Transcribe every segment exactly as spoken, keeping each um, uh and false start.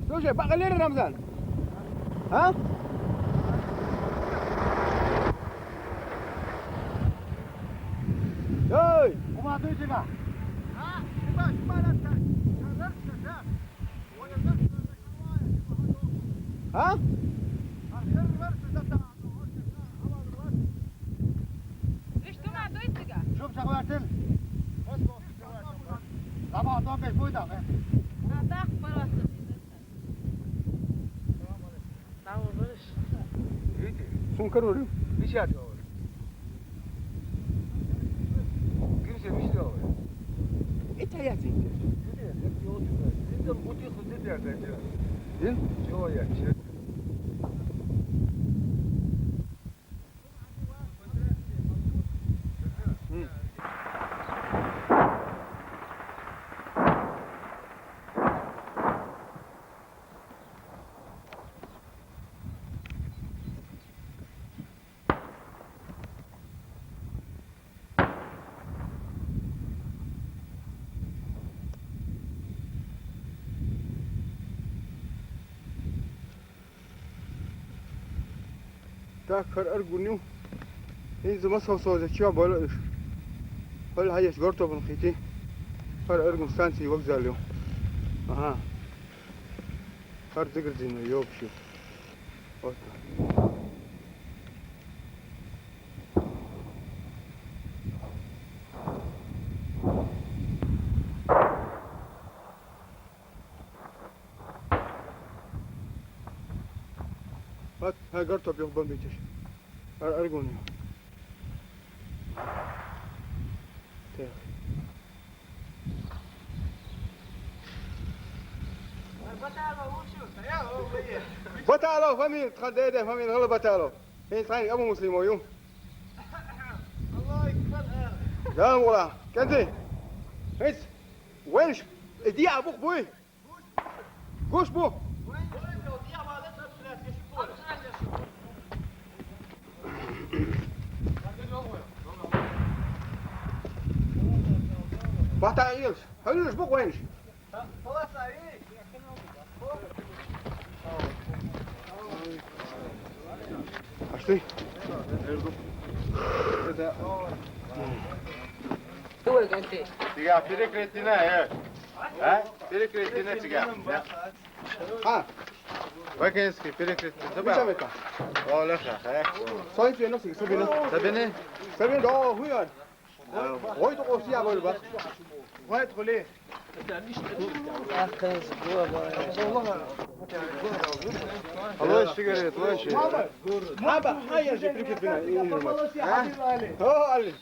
Слушай, бакъ лер, Рамзан. А? Эй! Ума дуй тига. А? Виш тума дуй тига. Шум шагъвартин. Зама дон беш буйда. А, так, пожалуйста. Сагъ бол, барыш. Видите? Сункар урим. Мишат говорит. Кимсе мишат говорит. Это я тебе. Нет, это не очень. Это бутылку ты, да, да, да. Дин? Чего я? Так, хар аргунив. Ин зума сов-сов зачем было иш? Хол хаяш гортов бун хити. Хар аргун станции вокзал ю. Ага. Хар дигрдино, ёпши. Вот. Вот, ага, гортов бил бомбитиш. Ар-, аргунив. Так. Баталов, фамилия, тхан деде, фамилия, гъала Баталов. Хин тхан Абу Муслим ю. Да, мула. Кенти? Хис? Венш? Иди, абух буй. Гуш бу. Бата илш. Хануш бу гвенш. Ашты. Тига перекретина, э. А? Перекретина тига. Ха. Вакинский перекресток. Мича мета? О, леха, э. Сой фена, сой фена. Сабине? Сабине, да, хуян. Ой, то оси я болба. Ой, то ле. Алло, сигарет, алло, сигарет. Маба, ая же прикипина. А? О, али.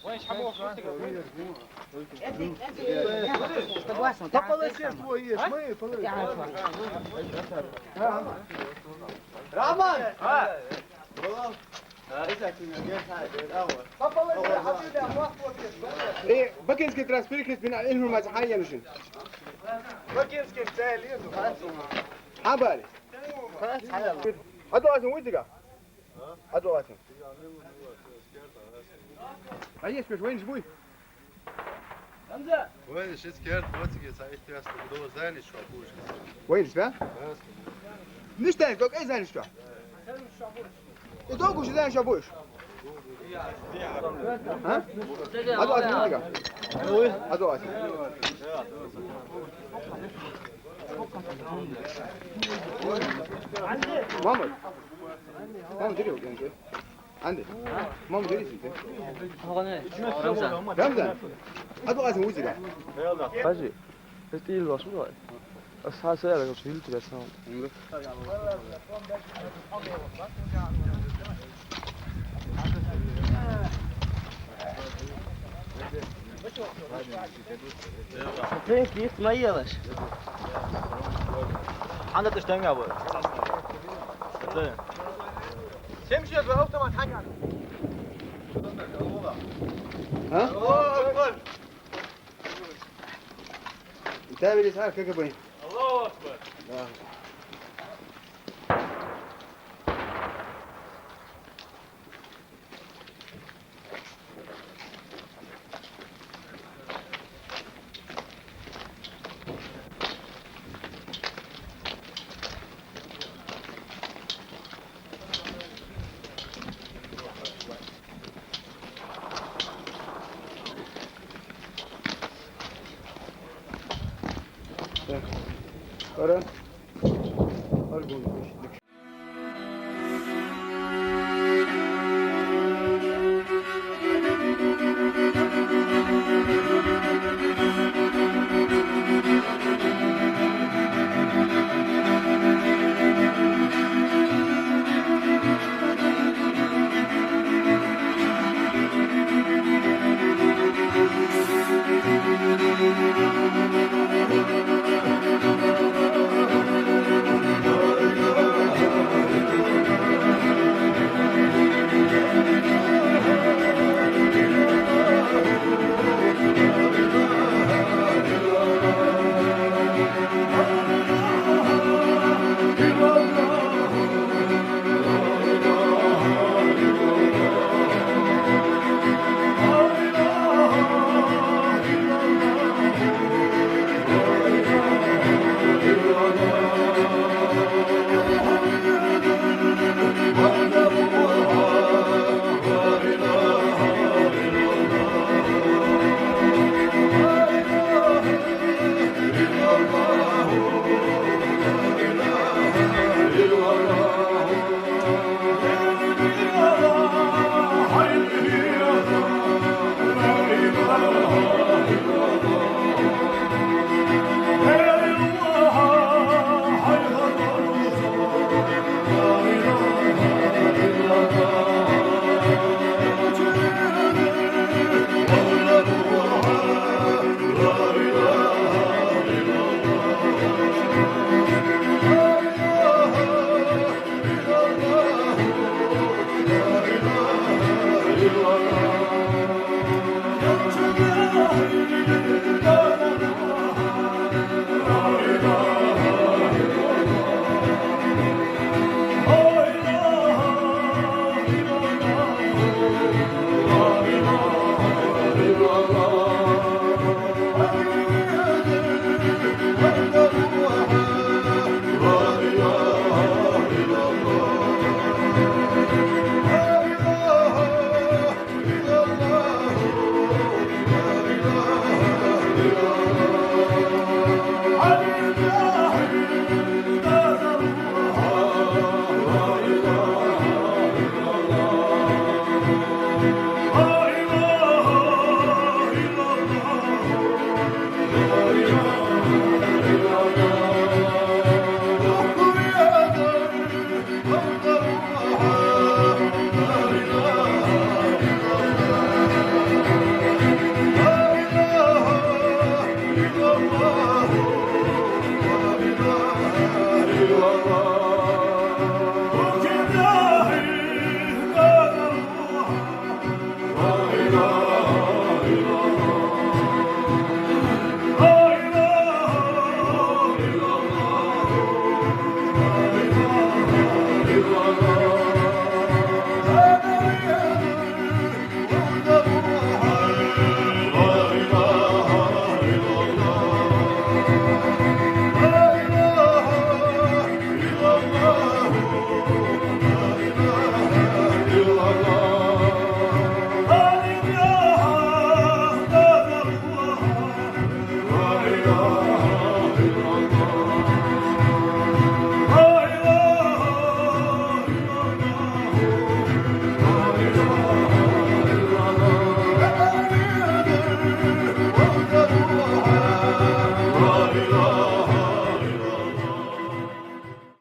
Согласна, да, Роман! Э, бакинский трас перекресток бина эльмур мазь хайянушин. Бакинский цель. Хабари. Аду азин уйдига. Аду азин. А есть пеш венш буй? Венш, ис керт, вот сиге, са ихтияс, до здание шо буш. Венш, да? Ништяк, только эй здание шо. И только уже здание шо буш. А? Аду азин уйдига. Аду азин. Мама. Мама, дери, Анди. Мама, дери, сиде. Рамзан. Рамзан. Аду азин уйдига. Хажи. Эти ил баш мула. Аса сера гаш ил тига сам. Тренки есть мои лаш. Анда ты штанга бы. Семьдесят два автомат хага. А? Аллаху акбар. Итабили сар как бы. Аллаху акбар. Да. Ora. Ora, bom.